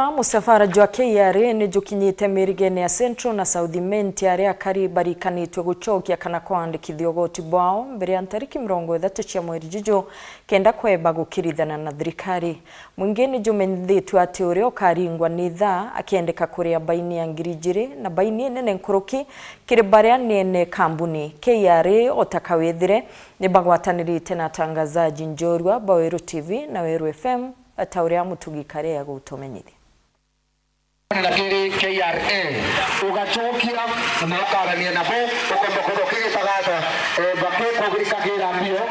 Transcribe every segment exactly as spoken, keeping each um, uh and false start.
Musafara jwa K R A ni jukinyite mirigene ya Central na South Imenti, aria akari barikanitue gucokia kana kwandikithia ugoti bwao mbere ya ntariki mirongo ithatu cia mweri juju, kenda kweba gukirithana na thirikari. Mwingi ni jumenyithitue ati uria ukaringwa ni thaa akendeka kuria baini ya ngiri ijiri na baini inene nkuruki kiri baria ni ene kambuni. K R A o ta kawithire ni bagwatanirite na atangazaji njorua ba Weru T V na Weru F M, ta uria Mutugi Kare agutumenyithia. Na kiri K R A, ugacokia na ukarania nabo, ukomba kwithirwa ukigitaga ata, eh, bakikugirikagira mbio, eh,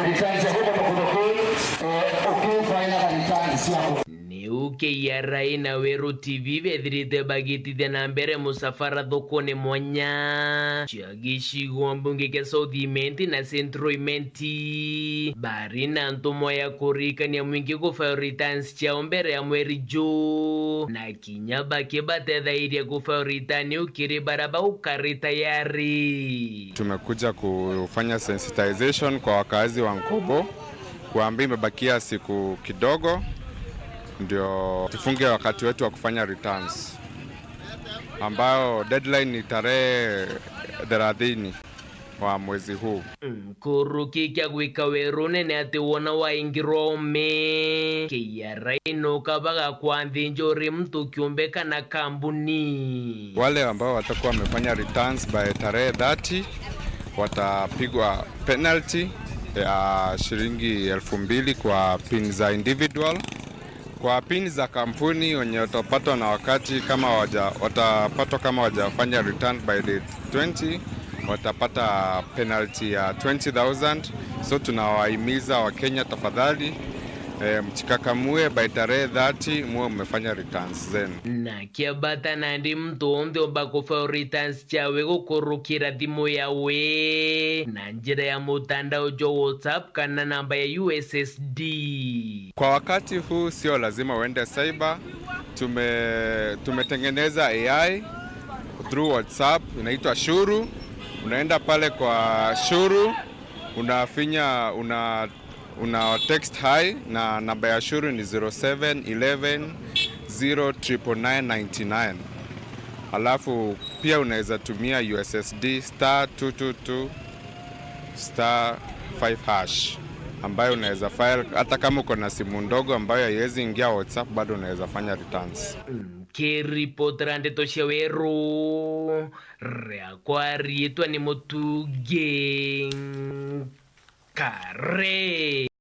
returns ciaku, ukomba kwithirwa uki-, eh, ukifainaga returns ciaku. Niu K R A na Weru T V bethirite bagitithia na mbere musafara thokone mwanya cia gicigo mbunge kia South Imenti na Central Imenti, bari na ntumwa ya kuririkania mwingi gufile returns ciao mbere ya mweri juu, na kinya bakibatethairia gufile return ukiri baria bauka ritayari. Tumekuja kufanya sensitization kwa wakazi wa Nkobo, kuambia imebakia siku kidogo ndio tufunge wakati wetu wa kufanya returns, ambayo deadline ni tarehe thelathini wa mwezi huu. Nkuruki kia gwika weru nene ati wona waingirwa ome, K R A no kabaga kwanthinja uri mtu kiumbe kana kambuni. Wale ambao watakuwa wamefanya returns by tarehe thirty watapigwa penalty ya shilingi elfu mbili kwa pin za individual. Kwa pin za kampuni, wenye watapatwa na wakati kama waja-, watapatwa kama wajafanya return by the twenty, watapata penalty ya twenty thousand. So tunawahimiza Wakenya, tafadhali, eh, mjikakamue, by tarehe thirty muwe mmefanya returns zenu. Na kiabata nandi, muntu onthe omba kufile returns ciawe gukurukira thimu yawe na njira ya mutandao jwa WhatsApp kana namba ya U S S D. Kwa wakati huu sio lazima uende cyber. Tume-, tumetengeneza A I through WhatsApp, inaitwa Shuru. Unaenda pale kwa Shuru, unafinya, una, una text hi, na namba ya Shuru ni zero seven eleven zero triple nine ninety nine. Alafu pia unaweza tumia U S S D star two two two star five hash, ambayo unaweza file, hata kama uko na simu ndogo ambayo haiwezi ingia WhatsApp, bado unaweza fanya returns. Nkiripotera ndeto cia weru, riakwa riitwa ni Mutugi Kare.